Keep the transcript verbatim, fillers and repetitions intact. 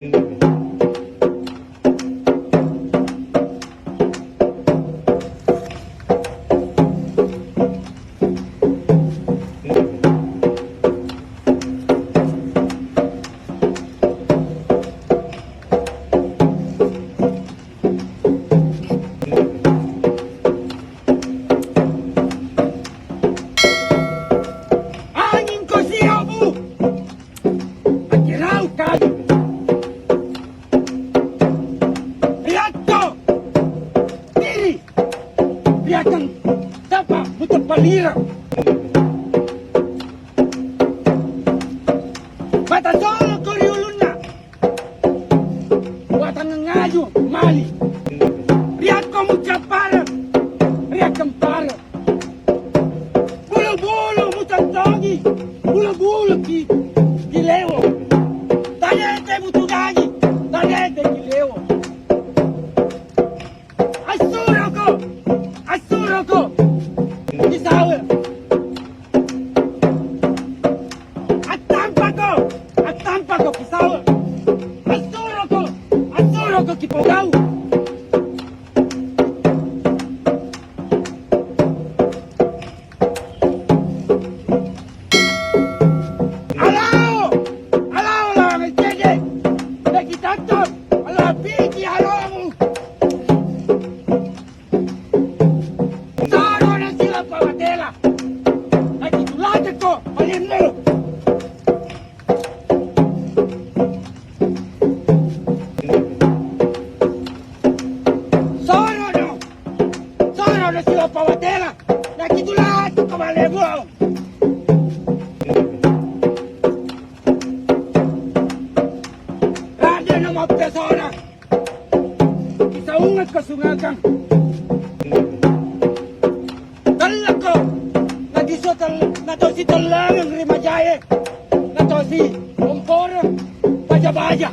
Anging ko siabu, akirau kali. Riatto, tiri, riatang, tapa, mutepalira. Mata solo ko ri ulunna. Watang ngaju mali. Riakko mucappareng, riakkempare. Bulu-bulu mutontongi, bulu-bulu ki, ki lewo. Tadete mutu dagi, tadete ki lewo. Assuroko, assuroko, ki sawe. Attampako, attampako ki sawe. Assuroko, assuroko ki pogau. Alao, alao la mecede. Deki taton, ala piki alomu. Soro na sila pawatela. Aki tulate ko palimmu. Soro no, soro no sila pawatela. Aki tulate ko palimmu. Rade no mappesona. Isaungekko sungakang. Tellekko. Nadiso tell-, natosi tellengeng ri majae. Natosi omporeng baja-baja.